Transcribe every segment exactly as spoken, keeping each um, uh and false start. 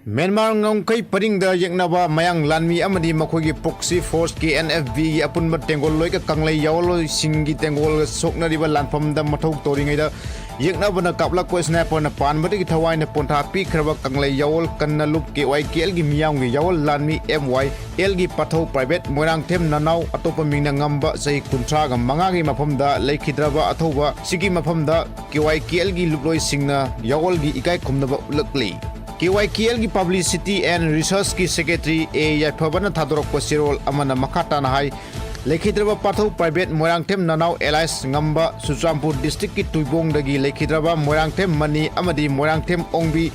Myanmar ꯉꯝꯈꯩ ꯄꯔꯤꯡꯗ ꯌꯦꯛꯅꯕ ꯃꯌꯥꯡ ꯂꯥꯟꯃꯤ ꯑꯃꯗꯤ ꯃꯈꯣꯏꯒꯤ proxy force K N F B ꯒꯤ ꯑꯄꯨꯟꯕ ꯇꯦꯡꯒꯣꯜ ꯂꯣꯏꯒ ꯀꯪꯂꯩ ꯌꯥꯑꯣꯜꯁꯤꯡꯒꯤ ꯇꯦꯡꯒꯣꯜꯒ ꯁꯣꯛꯅꯔꯤꯕ ꯂꯥꯟꯐꯝꯗ ꯃꯊꯧ ꯇꯧꯔꯤꯉꯩꯗ ꯌꯦꯛꯅꯕꯅ ꯀꯥꯞꯂꯛꯄ sniper ꯅ ꯄꯥꯟꯕꯗꯒꯤ ꯊꯋꯥꯏꯅ ꯄꯣꯟꯊꯥ ꯄꯤꯈ꯭ꯔꯕ ꯀꯪꯂꯩ ꯌꯥꯑꯣꯜ ꯀꯟꯅ ꯂꯨꯞ K Y K L ꯒꯤ ꯃꯤꯌꯥꯝꯒꯤ ꯌꯥꯑꯣꯜ ꯂꯥꯟꯃꯤ M Y L ꯒꯤ ꯄꯥꯊꯧ private ꯃꯣꯏꯔꯥꯡꯊꯦꯝ ꯅꯅꯥꯎ ꯑꯇꯣꯞꯄ ꯃꯤꯡꯅ ꯉꯝꯕ ꯆꯍꯤ ꯀꯨꯟꯊ꯭ꯔꯥꯒ ꯃꯉꯥꯒꯤ ꯃꯐꯝꯗ ꯂꯩꯈꯤꯗ꯭ꯔꯕ ꯑꯊꯧꯕ ꯁꯤꯒꯤ ꯃꯐꯝꯗ K Y K L ꯒꯤ ꯂꯨꯞꯂꯣꯏꯁꯤꯡꯅ ꯌꯥꯑꯣꯜꯒꯤ ꯏꯀꯥꯏ ꯈꯨꯝꯅꯕ ꯎꯠꯂꯛꯂꯤ꯫ K Y K L ꯒꯤ publicity and research ꯀꯤ secretary A ꯌꯥꯏꯐꯕꯅ ꯊꯥꯗꯣꯔꯛꯄ ꯆꯦꯔꯣꯜ ꯑꯃꯅ ꯃꯈꯥ ꯇꯥꯅ ꯍꯥꯏ, ꯂꯩꯈꯤꯗ꯭ꯔꯕ ꯄꯥꯊꯧ private ꯃꯣꯏꯔꯥꯡꯊꯦꯝ ꯅꯅꯥꯎ alias ꯉꯝꯕ ꯆꯨꯔꯆꯥꯟꯄꯨꯔ district ꯀꯤ ꯇꯨꯏꯕꯣꯡꯗꯒꯤ ꯂꯩꯈꯤꯗ꯭ꯔꯕ ꯃꯣꯏꯔꯥꯡꯊꯦꯝ ꯃꯅꯤ ꯑꯃꯗꯤ ꯃꯣꯏꯔꯥꯡꯊꯦꯝ ꯑꯣꯡꯕꯤ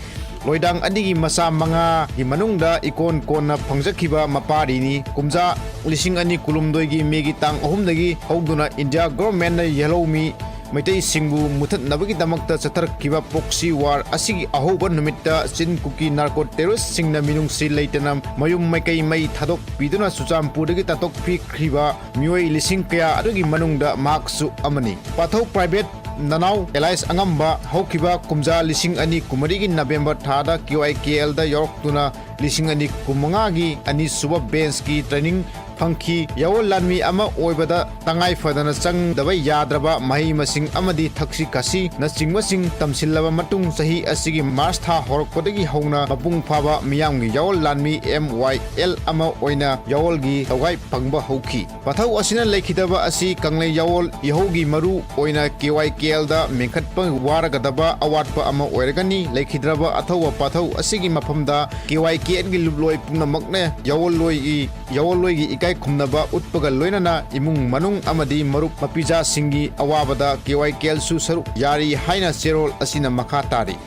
ꯂꯣꯏꯗꯥꯡ ꯑꯅꯤꯒꯤ ꯃꯆꯥ ꯃꯉꯥꯒꯤ ꯃꯅꯨꯡꯗ ꯏꯀꯣꯟ ꯀꯣꯟꯅ ꯐꯪꯖꯈꯤꯕ ꯃꯄꯥꯔꯤꯅꯤ꯫ ꯀꯨꯝꯖꯥ ꯂꯤꯁꯤꯡ ꯑꯅꯤ ꯀꯨꯟꯍꯨꯝꯗꯣꯏꯒꯤ ꯃꯦꯒꯤ ꯇꯥꯡ ꯑꯍꯨꯝꯗꯒꯤ ꯍꯧꯗꯨꯅ ꯏꯟꯗꯤꯌꯥ government ꯅ ꯌꯦꯜꯍꯧꯃꯤ ꯃꯩꯇꯩꯁꯤꯡꯕꯨ ꯃꯨꯊꯠꯅꯕꯒꯤꯗꯃꯛꯇ ꯆꯠꯊꯔꯛꯈꯤꯕ proxy war ꯑꯁꯤꯒꯤ ꯑꯍꯧꯕ ꯅꯨꯃꯤꯠꯇ ꯆꯤꯟ ꯀꯨꯀꯤ narco terrorist ꯁꯤꯡꯅ ꯃꯤꯅꯨꯡꯁꯤ ꯂꯩꯇꯅ ꯃꯌꯨꯝ ꯃꯩꯀꯩ ꯃꯩ ꯊꯥꯗꯣꯛꯄꯤꯗꯨꯅ ꯆꯨꯔꯆꯥꯟꯄꯨꯔꯗꯒꯤ ꯇꯥꯟꯊꯣꯛꯄꯤꯈ꯭ꯔꯤꯕ ꯃꯤꯑꯣꯏ ꯂꯤꯁꯤꯡ ꯀꯌꯥ ꯑꯗꯨꯒꯤ ꯃꯅꯨꯡꯗ ꯃꯍꯥꯛꯁꯨ ꯑꯃꯅꯤ꯫ ꯄꯥꯊꯧ private ꯅꯅꯥꯎ alias ꯑꯉꯝꯕ ꯍꯧꯈꯤꯕ ꯀꯨꯝꯖꯥ ꯂꯤꯁꯤꯡ ꯑꯅꯤ ꯀꯨꯟꯃꯔꯤꯒꯤ November ꯊꯥꯗ K Y K L ꯗ ꯌꯥꯎꯔꯛꯇꯨꯅ ꯂꯤꯁꯤꯡ ꯑꯅꯤ ꯀꯨꯟꯃꯉꯥꯒꯤ ꯑꯅꯤꯁꯨꯕ batch ꯀꯤ training ꯐꯪꯈꯤ꯫ ꯌꯥꯑꯣꯜ ꯂꯥꯟꯃꯤ ꯑꯃ ꯑꯣꯏꯕꯗ ꯇꯉꯥꯏ ꯐꯗꯅ ꯆꯪꯗꯕ ꯌꯥꯗ꯭ꯔꯕ ꯃꯍꯩ ꯃꯁꯤꯡ ꯑꯃꯗꯤ ꯊꯛꯁꯤ ꯈꯥꯁꯤꯅꯆꯤꯡꯕꯁꯤꯡ ꯇꯝꯁꯤꯜꯂꯕ ꯃꯇꯨꯡ ꯆꯍꯤ ꯑꯁꯤꯒꯤ March ꯊꯥ ꯍꯧꯔꯛꯄꯗꯒꯤ ꯍꯧꯅ ꯃꯄꯨꯡ ꯐꯥꯕ ꯃꯤꯌꯥꯝꯒꯤ ꯌꯥꯑꯣꯜ ꯂꯥꯟꯃꯤ M Y L ꯑꯃ ꯑꯣꯏꯅ ꯌꯥꯑꯣꯜꯒꯤ ꯇꯧꯒꯥꯏ ꯐꯪꯕ ꯍꯧꯈꯤ꯫ ꯄꯥꯊꯧ ꯑꯁꯤꯅ ꯂꯩꯈꯤꯗꯕ ꯑꯁꯤ ꯀꯪꯂꯩ ꯌꯥꯑꯣꯜ ꯏꯍꯧꯒꯤ ꯃꯔꯨ ꯑꯣꯏꯅ K Y K L ꯗ ꯃꯦꯟꯈꯠꯄ ꯋꯥꯔꯒꯗꯕ ꯑꯋꯥꯠꯄ ꯑꯃ ꯑꯣꯏꯔꯒꯅꯤ꯫ ꯂꯩꯈꯤꯗ꯭ꯔꯕ ꯑꯊꯧꯕ ꯄꯥꯊꯧ ꯑꯁꯤꯒꯤ ꯃꯐꯝꯗ K Y K L ꯒꯤ ꯂꯨꯞꯂꯣꯏ ꯄꯨꯝꯅꯃꯛꯅ ꯌꯥꯑꯣꯜꯂꯣꯏꯒꯤ, ꯌꯥꯑꯣꯜꯂꯣꯏꯒꯤ ꯏꯀꯥꯏ ꯈꯨꯝꯅꯕ ꯎꯠꯄꯒ ꯂꯣꯏꯅꯅ ꯏꯃꯨꯡ ꯃꯅꯨꯡ ꯑꯃꯗꯤ ꯃꯔꯨꯞ ꯃꯄꯤꯖꯥꯁꯤꯡꯒꯤ ꯑꯋꯥꯕꯗ K Y K L ꯁꯨ ꯁꯔꯨꯛ ꯌꯥꯔꯤ ꯍꯥꯏꯅ ꯆꯦꯔꯣꯜ ꯑꯁꯤꯅ ꯃꯈꯥ ꯇꯥꯔꯤ꯫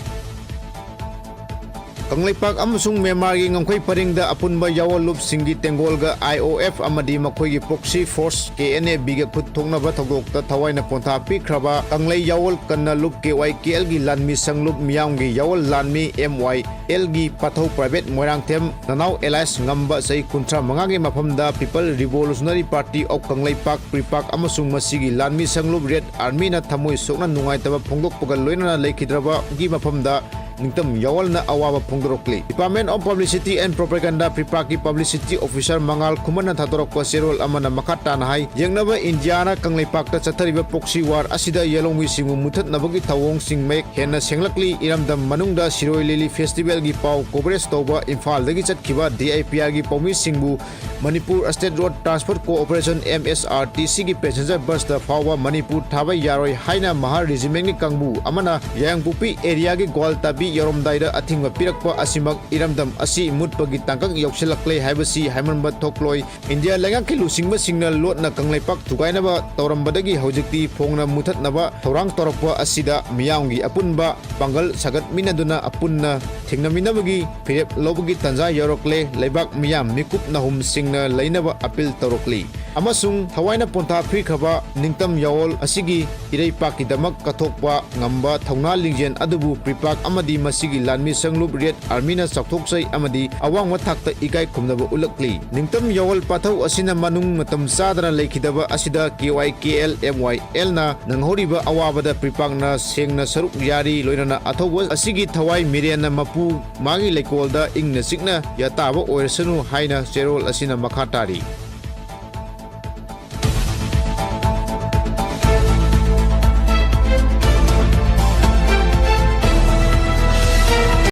ꯀꯪꯂꯩꯄꯥꯛ ꯑꯃꯁꯨꯡ ꯃ꯭ꯌꯥꯟꯃꯥꯔꯒꯤ ꯉꯝꯈꯩ ꯄꯔꯤꯡꯗ ꯑꯄꯨꯟꯕ ꯌꯥꯑꯣꯜ ꯂꯨꯞꯁꯤꯡꯒꯤ ꯇꯦꯡꯒꯣꯜꯒ I O F ꯑꯃꯗꯤ ꯃꯈꯣꯏꯒꯤ proxy force K N A B ꯒ ꯈꯨꯠ ꯊꯣꯛꯅꯕ ꯊꯧꯗꯣꯛꯇ ꯊꯋꯥꯏꯅ ꯄꯣꯟꯊꯥ ꯄꯤꯈ꯭ꯔꯕ ꯀꯪꯂꯩ ꯌꯥꯑꯣꯜ ꯀꯟꯅ ꯂꯨꯞ K Y K L ꯒꯤ ꯂꯥꯟꯃꯤ ꯁꯪꯂꯨꯞ ꯃꯤꯌꯥꯝꯒꯤ ꯌꯥꯑꯣꯜ ꯂꯥꯟꯃꯤ M Y L ꯒꯤ ꯄꯥꯊꯧ private ꯃꯣꯏꯔꯥꯡꯊꯦꯝ ꯅꯅꯥꯎ alias ꯉꯝꯕ ꯆꯍꯤ ꯀꯨꯟꯊ꯭ꯔꯥ ꯃꯉꯥꯒꯤ ꯃꯐꯝꯗ People Revolutionary Party of Kangleipak, ꯄ꯭ꯔꯤꯄꯥꯛ ꯑꯃꯁꯨꯡ ꯃꯁꯤꯒꯤ ꯂꯥꯟꯃꯤ ꯁꯪꯂꯨꯞ Red Army ꯅ ꯊꯃꯣꯏ ꯁꯣꯛꯅ ꯅꯨꯡꯉꯥꯏꯇꯕ ꯐꯣꯡꯗꯣꯛꯄꯒ ꯂꯣꯏꯅꯅ ꯂꯩꯈꯤꯗ꯭ꯔꯕꯒꯤ ꯃꯐꯝꯗ ꯅꯤꯡꯇꯝ ꯌꯥꯋꯜꯅ ꯑꯋꯥꯕ ꯐꯣꯡꯗꯣꯔꯛꯂꯤ꯫ Department of Publicity and Propaganda, ꯄ꯭ꯔꯤꯄꯥꯛꯀꯤ publicity officer ꯃꯉꯥꯜ ꯈꯨꯃꯟꯅ ꯊꯥꯗꯣꯔꯛꯄ ꯆꯦꯔꯣꯜ ꯑꯃꯅ ꯃꯈꯥ ꯇꯥꯅ ꯍꯥꯏ, ꯌꯦꯡꯅꯕ ꯏꯟꯗꯤꯌꯥꯅ ꯀꯪꯂꯩꯄꯥꯛꯇ ꯆꯠꯊꯔꯤꯕ proxy war ꯑꯁꯤꯗ ꯌꯦꯂꯣꯡꯕꯤꯁꯤꯡꯕꯨ ꯃꯨꯊꯠꯅꯕꯒꯤ ꯊꯧꯑꯣꯡꯁꯤꯡ ꯃꯌꯦꯛ ꯍꯦꯟꯅ ꯁꯦꯡꯂꯛꯂꯤ꯫ ꯏꯔꯝꯗꯝ ꯃꯅꯨꯡꯗ ꯁꯤꯔꯣꯏ ꯂꯤꯂꯤ festivalꯒꯤ ꯄꯥꯎ coverage ꯇꯧꯕ ꯏꯝꯐꯥꯜꯗꯒꯤ ꯆꯠꯈꯤꯕ DIPRꯒꯤ ꯄꯥꯎꯃꯤꯁꯤꯡꯕꯨ Manipur State Road Transport Corporation, MSRTCꯒꯤ passenger busꯇ ꯐꯥꯎꯕ ꯃꯅꯤꯄꯨꯔ ꯊꯥꯕ ꯌꯥꯔꯣꯏ ꯍꯥꯏꯅ ꯃꯍꯥ regimentꯀꯤ ꯀꯥꯡꯕꯨ ꯑꯃꯅ ꯌꯥꯏꯉꯪꯄꯣꯛꯄꯤ areaꯒꯤ ꯒ꯭ꯋꯥꯜꯇꯥꯕꯤ ꯌꯧꯔꯝꯗꯥꯏꯗ ꯑꯊꯤꯡꯕ ꯄꯤꯔꯛꯄ ꯑꯁꯤꯃꯛ ꯏꯔꯝꯗꯝ ꯑꯁꯤ ꯃꯨꯠꯄꯒꯤ ꯇꯥꯡꯀꯛ ꯌꯧꯁꯤꯜꯂꯛꯂꯦ ꯍꯥꯏꯕꯁꯤ ꯍꯥꯏꯃꯟꯕ ꯊꯣꯛꯂꯣꯏ꯫ ꯏꯟꯗꯤꯌꯥ ꯂꯩꯉꯥꯛꯀꯤ ꯂꯨꯆꯤꯡꯕꯁꯤꯡꯅ ꯂꯣꯠꯅ ꯀꯪꯂꯩꯄꯥꯛ ꯊꯨꯒꯥꯏꯅꯕ ꯇꯧꯔꯝꯕꯗꯒꯤ ꯍꯧꯖꯤꯛꯇꯤ ꯐꯣꯡꯅ ꯃꯨꯊꯠꯅꯕ ꯊꯧꯔꯥꯡ ꯇꯧꯔꯛꯄ ꯑꯁꯤꯗ ꯃꯤꯌꯥꯝꯒꯤ ꯑꯄꯨꯟꯕ ꯄꯥꯡꯒꯜ ꯁꯥꯒꯠꯃꯤꯟꯅꯗꯨꯅ ꯑꯄꯨꯟꯅ ꯊꯦꯡꯅꯃꯤꯟꯅꯕꯒꯤ ꯐꯤꯔꯦꯞ ꯂꯧꯕꯒꯤ ꯇꯥꯟꯖꯥ ꯌꯧꯔꯛꯂꯦ꯫ ꯂꯩꯕꯥꯛ ꯃꯤꯌꯥꯝ ꯃꯤꯀꯨꯞ ꯅꯥꯍꯨꯝꯁꯤꯡꯅ ꯂꯩꯅꯕ appeal ꯇꯧꯔꯛꯂꯤ ꯑꯃꯁꯨꯡ ꯊꯋꯥꯏꯅ ꯄꯣꯟꯊꯥ ꯄꯤꯈ꯭ꯔꯕ ꯅꯤꯡꯇꯝ ꯌꯥꯋꯣꯜ ꯑꯁꯤꯒꯤ ꯏꯔꯩꯄꯥꯛꯀꯤꯗꯃꯛ ꯀꯠꯊꯣꯛꯄ ꯉꯝꯕ ꯊꯧꯅꯥ ꯂꯤꯡꯖꯦꯜ ꯑꯗꯨꯕꯨ ꯄ꯭ꯔꯤꯄꯥꯛ ꯑꯃꯗꯤ ꯃꯁꯤꯒꯤ ꯂꯥꯟꯃꯤ ꯁꯪꯂꯨꯞ Red Armyꯅ ꯆꯥꯎꯊꯣꯛꯆꯩ ꯑꯃꯗꯤ ꯑꯋꯥꯡꯕ ꯊꯥꯛꯇ ꯏꯀꯥꯏ ꯈꯨꯝꯅꯕ ꯎꯠꯂꯛꯂꯤ꯫ ꯅꯤꯡꯇꯝ ꯌꯥꯋꯣꯜ ꯄꯥꯊꯧ ꯑꯁꯤꯅ ꯃꯅꯨꯡ ꯃꯇꯝ ꯆꯥꯗꯅ ꯂꯩꯈꯤꯗꯕ ꯑꯁꯤꯗ KYKL MYLꯅ ꯅꯪꯍꯧꯔꯤꯕ ꯑꯋꯥꯕꯗ ꯄ꯭ꯔꯤꯄꯥꯛꯅ ꯁꯦꯡꯅ ꯁꯔꯨꯛ ꯌꯥꯔꯤ, ꯂꯣꯏꯅꯅ ꯑꯊꯧꯕ ꯑꯁꯤꯒꯤ ꯊꯋꯥꯏ ꯃꯤꯔꯦꯟꯅ ꯃꯄꯨ ꯃꯥꯒꯤ ꯂꯩꯀꯣꯜꯗ ꯏꯪꯅ ꯆꯤꯛꯅ ꯌꯥꯇꯥꯕ ꯑꯣꯏꯔꯁꯅꯨ ꯍꯥꯏꯅ ꯆꯦꯔꯣꯜ ꯑꯁꯤꯅ ꯃꯈꯥ ꯇꯥꯔꯤ꯫